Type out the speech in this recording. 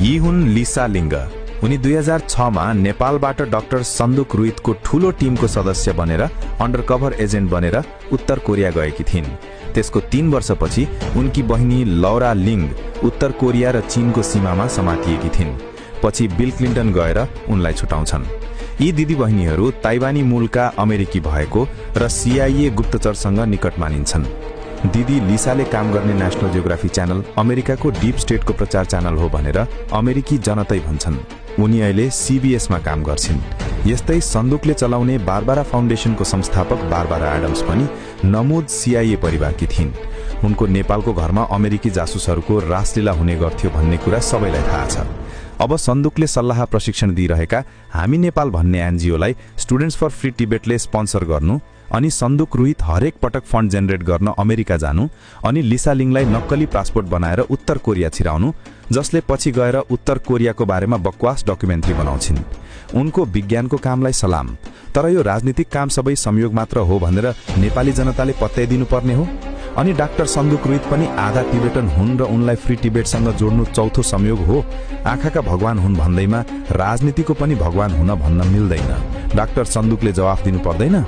यी हुन् लिसा लिङ्ग। उनी 2006 मा नेपालबाट डाक्टर सन्दुक रुइतको ठूलो टिमको सदस्य बनेर अन्डरकभर एजेन्ट बनेर उत्तर कोरिया गएकी थिइन्। त्यसको 3 वर्षपछि उनकी बहिनी लौरा लिङ्ग उत्तर कोरिया र चीनको सीमामा समातिएकी थिइन्। पछि बिल क्लिन्टन गएर उनलाई छुटाउँछन्। यी दिदी बहिनीहरू ताइवानी मूलका अमेरिकी भएको र CIA गुप्तचरसँग निकट मानिन्छन्। दिदी लिसाले काम गर्ने नेशनल जियोग्राफी च्यानल अमेरिकाको डीप स्टेटको प्रचार च्यानल हो भनेर अमेरिकी जनतै भन्छन्। उनी अहिले CBS मा काम गर्छिन्। यस्तै सन्दुकले चलाउने बारबारा फाउन्डेसनको संस्थापक बारबारा एडम्स पनि नमोद CIA परिवारकी थिइन्। उनको नेपालको घरमा अमेरिकी जासुसहरूको रासलीला हुने गर्थ्यो भन्ने कुरा सबैलाई थाहा छ। अब सन्दुकले सल्लाह प्रशिक्षण दिइरहेका हामी नेपाल भन्ने एनजिओलाई स्टुडेन्ट्स फर फ्री टिबेटले स्पोन्सर गर्नु, अनि सन्दुक रुहित हरेक पटक फन्ड जेनेरेट गर्न अमेरिका जानु, अनि लिसा लिङलाई नक्कली पासपोर्ट बनाएर उत्तर कोरिया छिराउनु, जसले पछि गएर उत्तर कोरियाको बारेमा बकवास डकुमेन्ट्री बनाउँछिन्। उनको विज्ञानको कामलाई सलाम, तर यो राजनीतिक काम सबै संयोग मात्र हो भनेर नेपाली जनताले पत्याइदिनु पर्ने हो। अनि डाक्टर सन्दुक रुइत पनि आधा टिबेटन हुन् र उनलाई फ्री टिबेटसँग जोड्नु चौथो संयोग हो। आँखाका भगवान हुन् भन्दैमा राजनीतिको पनि भगवान हुन भन्न मिल्दैन। डाक्टर सन्दुकले जवाफ दिनु पर्दैन।